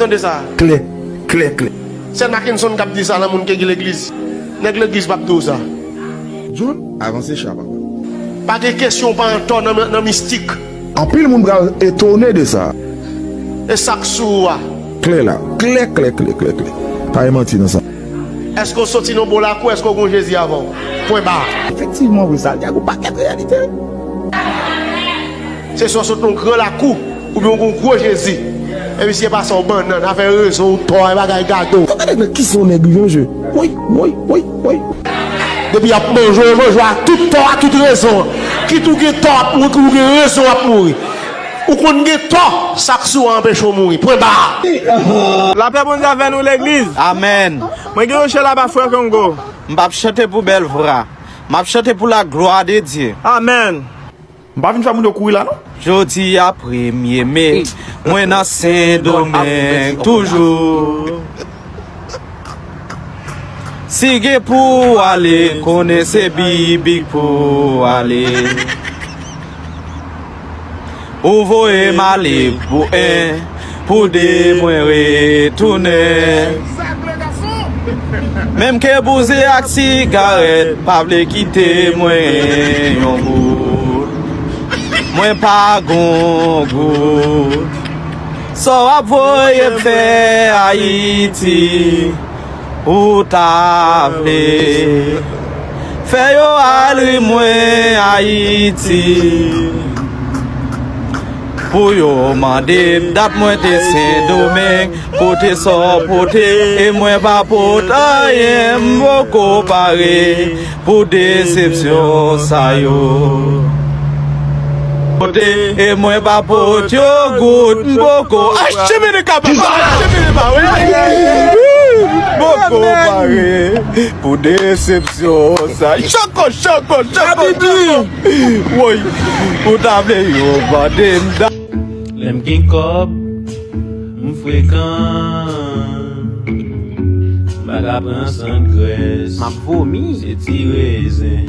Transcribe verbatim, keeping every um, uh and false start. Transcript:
Tande sa. Klè, klè, klè. Sè Mackenson k ap di sa nan moun ki gen legliz. Nèg legliz p ap di w sa. John, avanse cha papa. Pa gen kesyon pa antò nan, nan mistik. Anpil moun pral etone de sa. E sa k sou ou a? Klè la. Klè, klè, klè, klè, klè. Pa gen manti nan sa. Èske w soti nan bon lakou, èske w gon Jezi avè w? Pwen ba. Efektivman, wi, Santiago, pakèt reyalite. Se swa w sot nan gran lakou, oubyen w gon gwo Jezi. E misye pase w bannann, afè rezon, w tò, e bagay gade w. Kote nèg nan kisa yon nèg rive, mesye? Woy, woy, woy, woy. Depi y ap manje w, yo manje w ak tout tò, ak tout rezon. Kit ou gen tò, ap mouri, kit ou gen rezon, ap mouri. Ou konn gen tò, sa k sou w a anpeche w mouri. Pwen ba. Lapè Bondye avè nou legliz. Amèn. Mwen gen yon chè laba frè Kongo. M p ap chante pou bèl vra. M ap chante pou la glwa de Dye. Amèn. M pa vin fè moun yo kouri la non. Jodi a premye me, mwen nan Sendomeng toujou. Si gen pou ale, konnen se bibik pou ale. Ou voye m ale pou en, pou de mwen retounen. Menm ke bouzen ak sigarèt pa vle kite mwen yon bout. Mwen pa gon gout. Sa w ap voye m fè Ayiti, ou ta vle fè yo al ri mwen Ayiti. Pou yo mande m dat mwen te Sendomeng, kote sa w pote, e mwen pa pot anyen, m poko pare pou desepsyon sa yo. Pote, e mwen pa pot yo gout, m poko. Achibini kapa, achibini pa, wi. M poko pare pou desepsyon sa. Choko, choko, choko, choko. Woy, ou ta vle yo mande m dat. Lè m gen kòb, m frekan. M pa ka pran sant grès. M ap vomi. Se ti rezen.